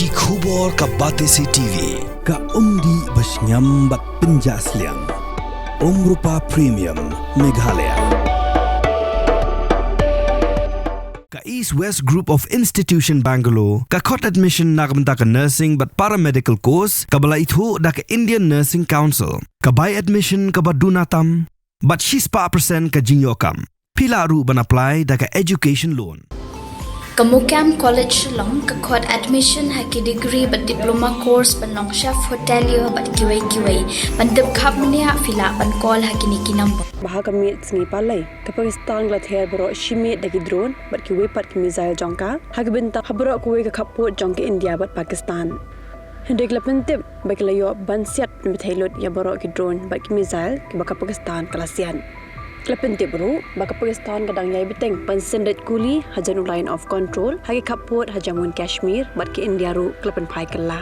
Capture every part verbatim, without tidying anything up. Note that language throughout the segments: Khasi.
Ki khubor ka Batesi T V, ka umdih ba shngiam bad pynjah sliang. Umrupa Premium, Meghalaya. Ka East West Group of Institution Bangalore, ka khot admission na ka bynta ka nursing bad paramedical course, kaba la ithuh da ka Indian Nursing Council, ka bai admission kaba duna tam, bad shispah percent ka jingïoh kam. Phi lah ruh ban apply da ka education loan. Ka Mukam College Shillong ka khot admission ha ki degree bad diploma course ban long chef hotelier bad kiwei kiwei. Ban tip khapmniah phi lah ban call ha kine ki number. Ba ha ka miet sngi Palei, ka Pakistan ka la ther baroh shi miet da ki drone bad kiwei pat ki missile jong ka, ha ka bynta ha baroh kawei ka khappud jong ka India bad Pakistan. Hynrei ki la pyntip ba ki la ïoh ban siat pynbthei lut ïa baroh ki drone bad ki missile kiba ka Pakistan ka la siat. Ki la pyntip ruh ba ka Pakistan ka dang ïai bteng ban syndet kuli hajan u Line of Control ha ki khappud ha Jammu and Kashmir, bad ka India ruh ka la pynphai kylla.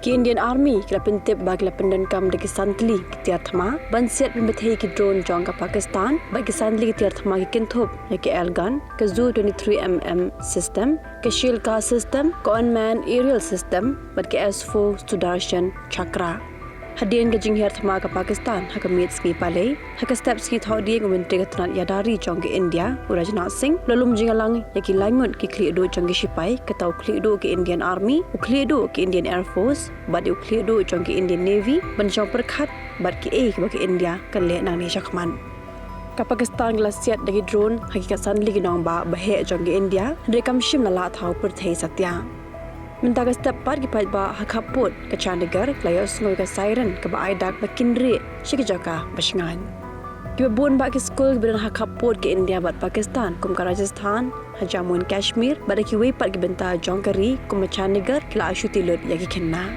Ki Indian Army ki la pyntip ba ki la pyndonkam da ki san tylli ki tiar thma ban siat pynbthei ki drone jong ka Pakistan, bad ki san tylli ki tiar thma ki kynthup ïa ki air gun, ka Zu twenty-three M M system, ka Shilka system, ka Unmanned Aerial System, bad ka S four Sudarshan Chakra. Hadien ka jinghiar thma ka Pakistan ha ka miet sngi Palei, ha ka step sngi Thohdieng, u Myntri ka tnat ïada ri jong ka India, u Rajnath Singh, u la lum jingïalang ïa ki laingut ki khlieh duh jong ki shipai, kata u khlieh duh ka Indian Army, u khlieh duh ka Indian Air Force, bad u khlieh duh jong ka Indian Navy, ban shong pyrkhat bad kiei kiba ka India kan leh nangne shakhmat. Ka Pakistan ka la siat da ki drone ha ki khatsan tylli ki nongbah baheh jong ka India, hynrei kam shym la lah thaw pyrthei satia. Mynta ka step pat ki paidbah ha khappud ka Chandigarh ki la ïohsngew ïa ka siren kaba ai dak ba kin rieh sha ki jaka ba shngaiñ. Kiba bun bah ki skul kiba don ha khappud ka India bad Pakistan, kum ka Rajasthan, ha Jammu and Kashmir, bad ha kiwei pat ki bynta jong ka ri kum ka Chandigarh, ki la shu tih lut ïa ki khynnah.